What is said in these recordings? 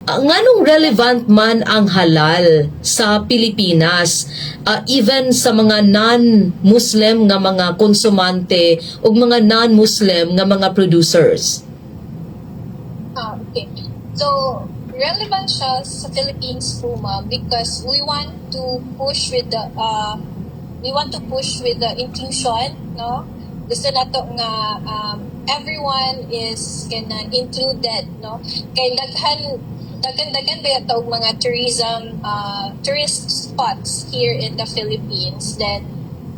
Nganong relevant man ang halal sa Pilipinas, even sa mga non-Muslim nga mga konsumante ug mga non-Muslim nga mga producers? Ah, okay. So, relevant siya sa Philippines po, ma'am, because we want to push with the inclusion, no? Gusto nato nga everyone is kanang included, no? Kay daghan daghan-daghan ba og mga tourism tourist spots here in the Philippines. Then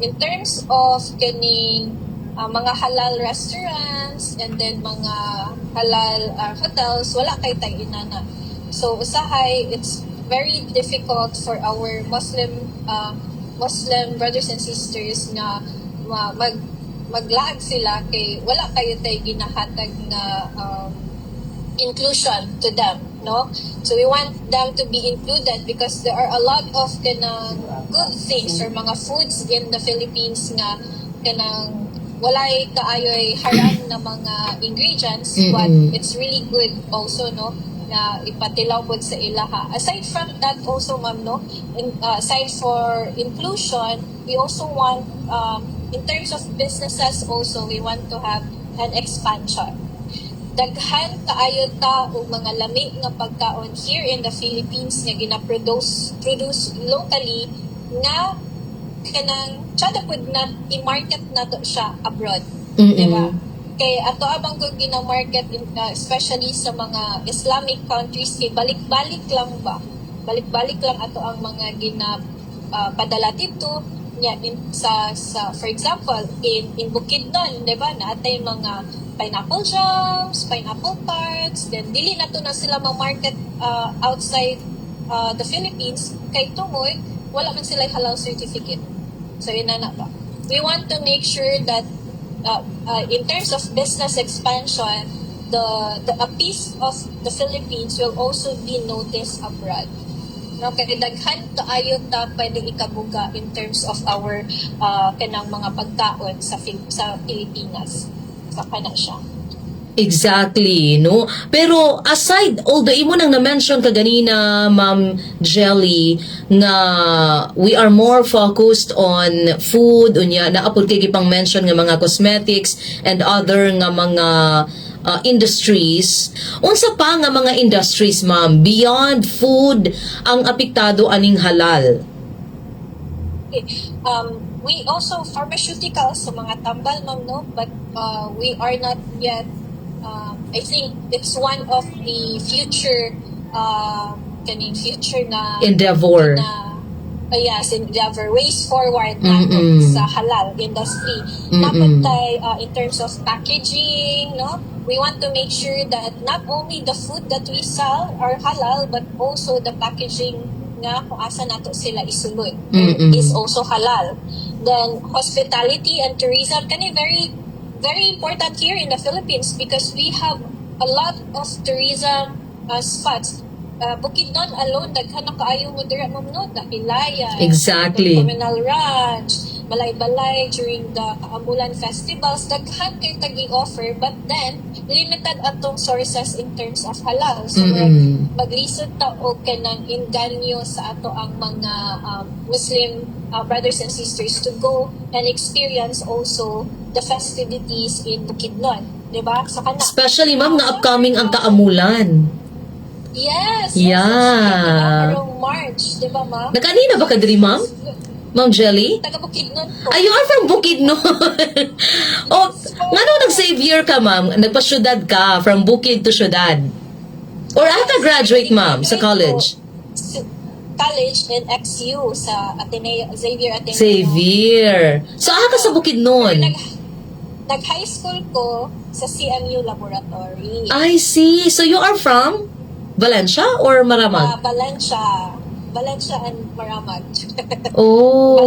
in terms of kaning mga halal restaurants and then mga halal hotels, wala kay tay inana. So usahay it's very difficult for our Muslim brothers and sisters nga maglaag sila kay wala kayo tay ginahatag nga inclusion to them, no? So we want them to be included because there are a lot of kanang good things or mga foods in the Philippines nga kanang walay kaayoy haram na mga ingredients, but it's really good also, no, na ipatilaw pod sa ilaha. Aside from that also, ma'am, no, aside for inclusion, we also want, in terms of businesses also, we want to have an expansion. Daghan kaayo ta og mga lami nga pagkaon here in the Philippines nga gina-produce produce locally nga kanang tsada pud na i-market nato siya abroad. Diba? Kay ato abang kung gina-market especially sa mga Islamic countries, kay balik-balik lang ba? Balik-balik lang ato ang mga gina padala dito nya in, sa for example in Bukidnon, di ba, naatay mga pineapple jams, pineapple tarts, then dili na to na sila ma-market outside the Philippines kay tungod wala man sila halal certificate. So yun na na ba. We want to make sure that in terms of business expansion, the a piece of the Philippines will also be noticed abroad. No, kay daghan kaayo ta pwede ikabuga in terms of our kanang mga pagkaon sa Pilipinas. Sa kana siya. Exactly, no? Pero aside, although imo nang na-mention kaganina, Ma'am Jelly, nga we are more focused on food, unya naa pod kay gipang mention nga mga cosmetics and other nga mga industries. Unsa pa nga mga industries, ma'am, beyond food ang apektado aning halal? Okay. We also pharmaceuticals sa mga tambal, ma'am, no? But we are not yet, I think it's one of the future, kaning future na Endeavor. Na yes, endeavor, ways forward nato sa halal industry. Dapat tay in terms of packaging, no? We want to make sure that not only the food that we sell are halal, but also the packaging nga kung asa nato sila isulod is also halal. Then hospitality and tourism, kani very very important here in the Philippines because we have a lot of tourism spots. Bukidnon alone, daghan na kaayo mo dira, ma'am, no? Dapilayan, Communal Ranch, Malaybalay during the Kaamulan festivals, daghan kay tagi offer, but then limited atong sources in terms of halal. So maglisod ta og kanang inganyo sa ato ang mga Muslim brothers and sisters to go and experience also the festivities in Bukidnon, 'di ba? Sa kana. Especially, ma'am, nga upcoming ang Kaamulan. Yes. Yes, diba? Karong March, 'di ba, ma'am? Nakanina ba ka diri, ma'am? Ma'am Jelly? Taga Bukidnon ko. Ay, you are from Bukidnon. Oh, ngano nag-Xavier ka, ma'am? Nagpa-syudad ka from Bukid to syudad. Or aka graduate, ma'am, sa college? College in XU sa Ateneo, Xavier Ateneo. Xavier. So, aha ka sa Bukidnon? Nag high school ko sa CMU Laboratory. I see. So, you are from Valencia or Maramag? Valencia. Valencia and Maramag. Oh.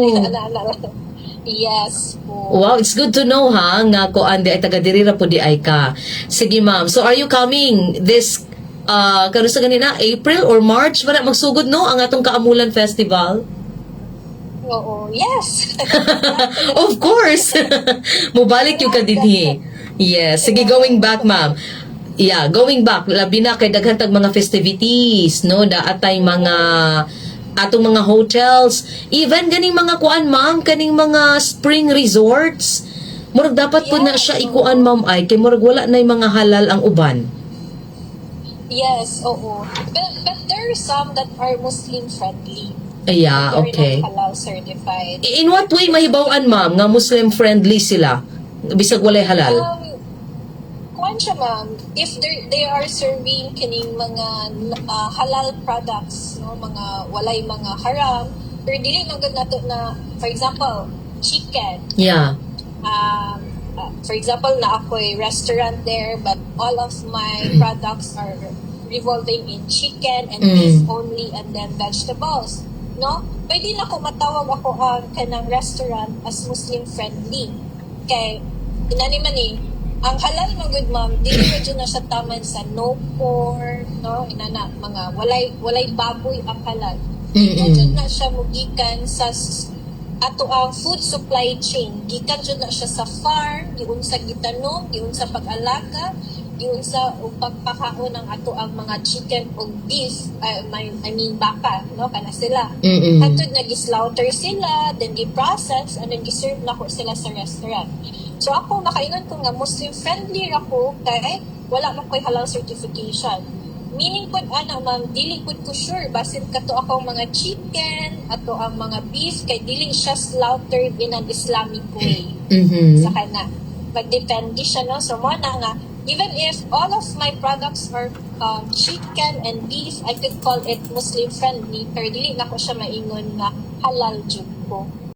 Yes po. Wow, it's good to know ha nga kuan di ay taga diri ra po di ay ka. Sige, ma'am. So are you coming this karon sa ganina April or March wala magsugod, no, ang atong Kaamulan Festival? Oo. Yes. Of course. Mubalik yung ka dinhi. Yes. Sige, going back, ma'am. Yeah, going back, labi na kay daghan tag mga festivities, no, naa tay mga atong mga hotels, even ganing mga kuan, ma'am, kaning mga spring resorts. Murag dapat po na siya ikuan, ma'am, ay kay murag wala na mga halal ang uban. Yes, oo. But there are some that are Muslim friendly. Yeah, They're not halal certified. In what way mahibaw-an, ma'am, nga Muslim friendly sila bisag walay halal? Kuan siya, ma'am, if they are serving kining mga halal products, no, mga walay mga haram, pero dili man gud nato na, for example, chicken. For example, naa ako'y restaurant there, but all of my products are revolving in chicken and beef only and then vegetables. No? Pwede na ko matawag ako ang kanang restaurant as Muslim friendly. Kay, inani man eh, ang halal man gud, ma'am, dili man jud na siya taman sa no pork, no? Inana, mga walay baboy ang halal. Dili jud na siya mugikan sa ato ang food supply chain. Gikan jud na siya sa farm, giunsa gitanom, giunsa pag-alaga, giunsa og pagpakaon ang ato ang mga chicken og beef, I mean baka, no, kana sila. Hangtod nga gi-slaughter sila, then gi-process, and then gi-serve na ko sila sa restaurant. So ako, makaingon ko nga Muslim friendly ra ko kay wala man ko'y halal certification. Meaning pud ana, ma'am, dili pud ko sure basin kato akong mga chicken, ato ang mga beef kay dili siya slaughtered in an Islamic way sa kana. Magdepende siya, no? So mo na nga even if all of my products are chicken and beef, I could call it Muslim friendly, pero dili na ko siya maingon nga halal jud ko.